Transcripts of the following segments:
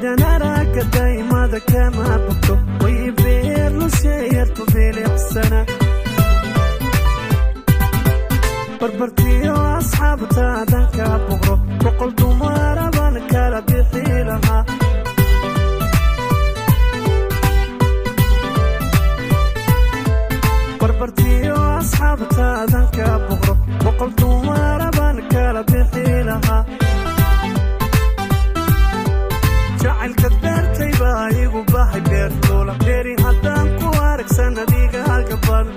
Danaraka daymada kama bogto, way beer lusheeyartu bilicsana. Barbartiyo asxaabtaadan ka boqro, 100 dumaraban kala bixi lahaa. Barbartiyo asxaabtaadan ka boqro, 100 dumaraban kala bixi lahaa. Jacaylka beertay baa igu bahay beerluula, beeri haddaan ku aragsan adigaaga badan.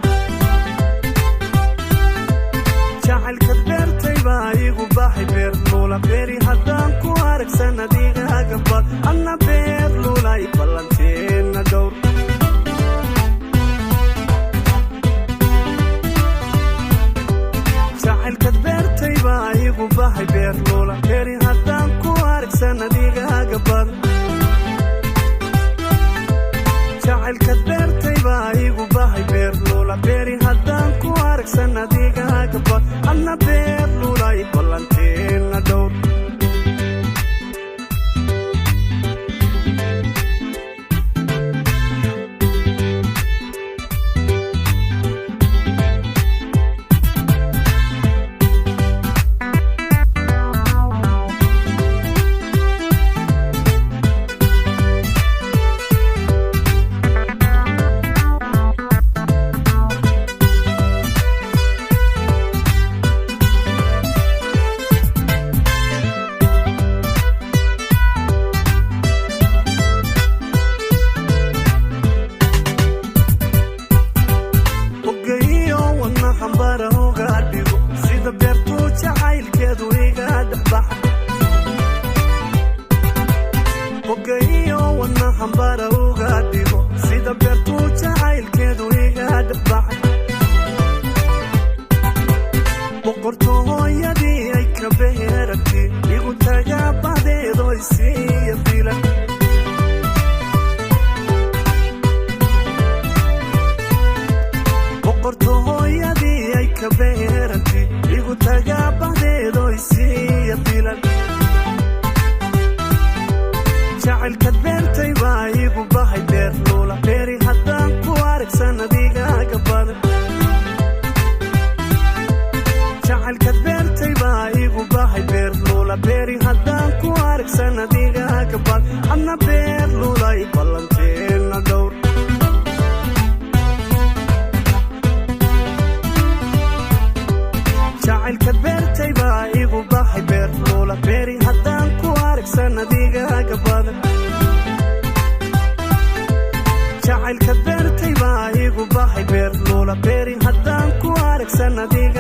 Jacaylka beertay baa igu bahay beerluula, beeri haddaan ku aragsan adigaaga bad. Anna beerluulay ballanteena dhowr. Jacaylka beertay baa igu bahay beerluula, beeri haddaan ku aragsan adigaaga badan. Jacaylka beertay baa igu bahay beerluula, beeri haddaan ku aragsan adigaaga bad. Anna beerluulay ballanteena dhowr. Ogayo wadna xambara uga dhigo, sida beertuu jacaylkeedu iga dhexbaxa. Ogayo wadna xambara uga dhigo, sida beertuu jacaylkeedu iga dhexbaxa. Boqorto hooyadii ay ka beheragti, igu tagaabadeedo isiiya filan. Boqorto hooyadii ay ka beeranti, igu tagaabadeedo isiiya filan. Jacaylka beertay baa igu bahay beerluula, beeri haddaan ku aragsan adigaaga badan. Jacaylka beertay baa igu bahay beerluula, beeri haddaan ku aragsan adigaaga badan. Anna beerluulay ballanteena dhowr. Jacaylka beertay baa igu bahay beerluula, beeri haddaan ku aragsan adigaaga badan. Jacaylka beertay baa igu bahay beerluula, beeri haddaan ku aragsan adiga